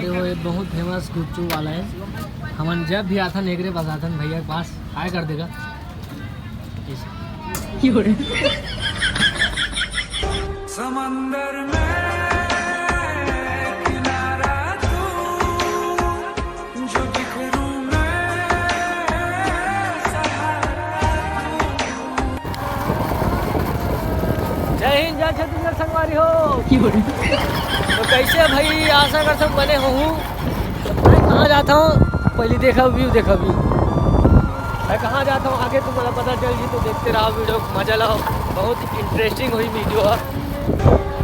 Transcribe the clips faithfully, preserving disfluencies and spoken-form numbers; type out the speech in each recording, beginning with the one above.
ये वो एक बहुत फेमस गुपचुप वाला है। हमन जब भी आथन एकरे पास आथन, भैया के पास हाय कर देगा। समंदर में किनारा तू, जो बिखरूं मैं सहारा तू। जय हिंद, जय छत्तीसगढ़ संगवारी हो। तो कैसे भाई, आशा कर सब बने हो। मैं कहाँ जाता हूँ, पहले देखा व्यू, देखा व्यू। मैं कहाँ जाता हूँ आगे तुम्हारा पता चल जी, तो देखते रहो वीडियो को, मजा लाओ, बहुत इंटरेस्टिंग हुई वीडियो है।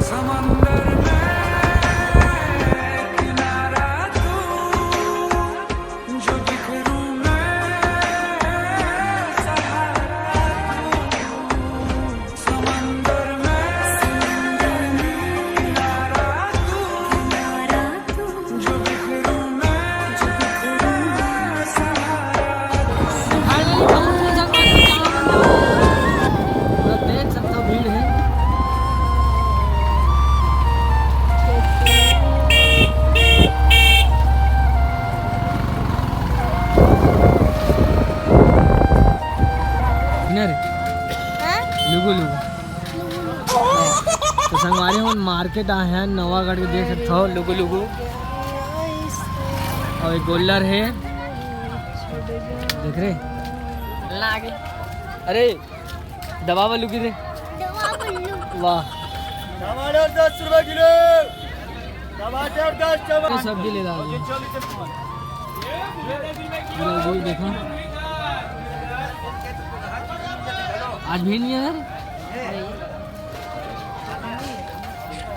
समंदर में किनारा तू, जो बिखरूं मैं सहारा तू, समंदर में किनारा तू, जो बिखरूं मैं सहारा तू। फाइनली पहुंच गए संगवारी, पूरा देख सकते हो भीड़ है। ना रे। हाँ? लुगु लुगु। तो संगवारी मन मार्केट आए हैं नवागढ़ के, देख सकते हो लुगु लुगु। और एक गोल्लर है, देख रे। लागे। अरे दबावा लुगु रे। दबावा लुगु। वाह। टमाटर दस रुपए किलो। टमाटर दस, टमाटर। सब्जी ले ला। पूरा गोल देखो। आज भी नहीं है यार।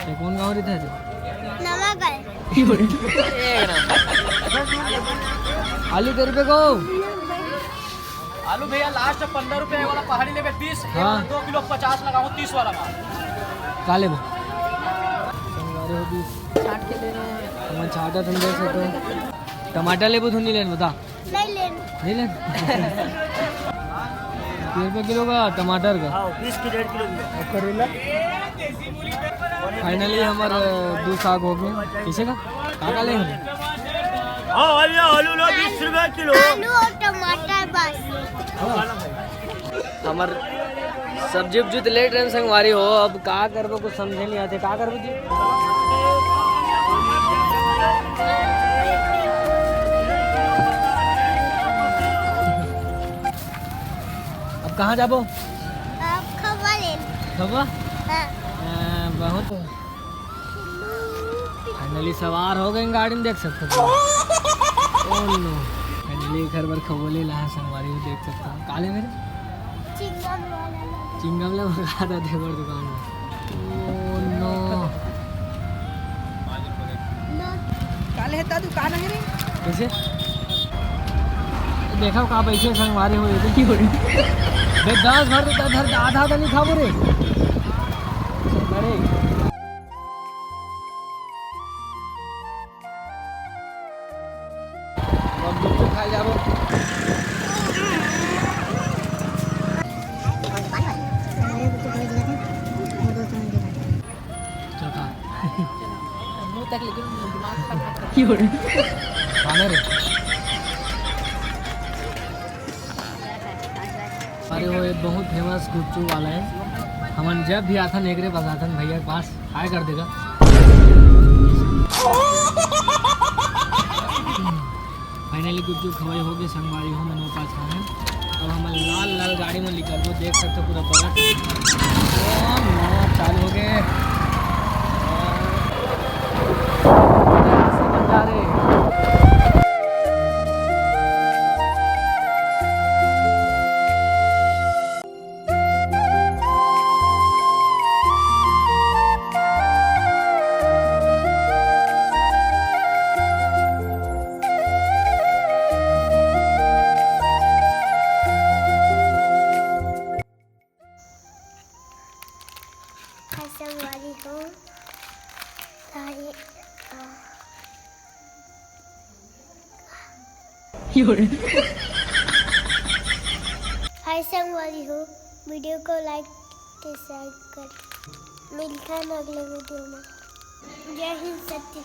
ये कौन गाँव रहता है तू? नवागढ़। आलू कै रुपए को? आलू भैया लास्ट पंद्रह रुपए वाला पहाड़ी लेबे तीस, हाँ। दो किलो पचास लगाओ, तीस वाला माल। का लेबो? संगवारी हो बीस। छाट के ले रहे हैं। हमन छाटा ठंडे से तो। टमाटर लेबो तो नहीं लेन बता। नहीं लेन। नहीं लेन? कै रुपए किलो का टमाटर का? हाँ, बीस की डेढ़ किलो भी है। और करेला? फाइनली हमर, अ, दू साग हो गए। कैसे का? का का ले? हाँ, आलू, आलू लो बीस रुपए किलो। आलू और टमाटर बस। हमर सब्जी उब्जी तो लेट रहे संगवारी हो, अब का करबो कुछ समझे नहीं आते, का करबो जी? अब कहाँ जाबो? अब खवा ले। खवा? हाँ। हाँ, बहुत। फाइनली सवार हो गए गाड़ी में, देख सकते हो। Oh no। फाइनली घर भर खवो ले लाया संगवारी हो, देख सकते हो। काले मेरे? चिंगम वाला लगा। चिंगम ले मंगा था देवर दुकान में। Oh no। काले है ता दुकान है रे। कैसे? देखो का बैठे संगवारी हो, ये तो की हो रही? बे दस भर तो धर, आधा आधा नहीं खाबो रे। अरे। अब गुपचुप खाए जाबो। चल खा। मुंह तक लेकिन दिमाग खराब कर। की हो रही? खाने रे। अरे वो एक बहुत फेमस गुपचुप वाला है, हमन जब भी आथन एकरे पास आथन, भैया के पास हाय कर देगा। फाइनली गुपचुप खवाई हो गए संगवारी हो, मन पास खाए। अब हम लाल लाल गाड़ी में निकलबो, देख सकते हो पूरा बगल। ओ, नया चालू हो गए। जा रहे। हाय संगवारी हो, हाय, आ, हाय संगवारी हो, वीडियो को लाइक के शेयर कर। मिलता है अगले वीडियो में। जय हिंद सत्य।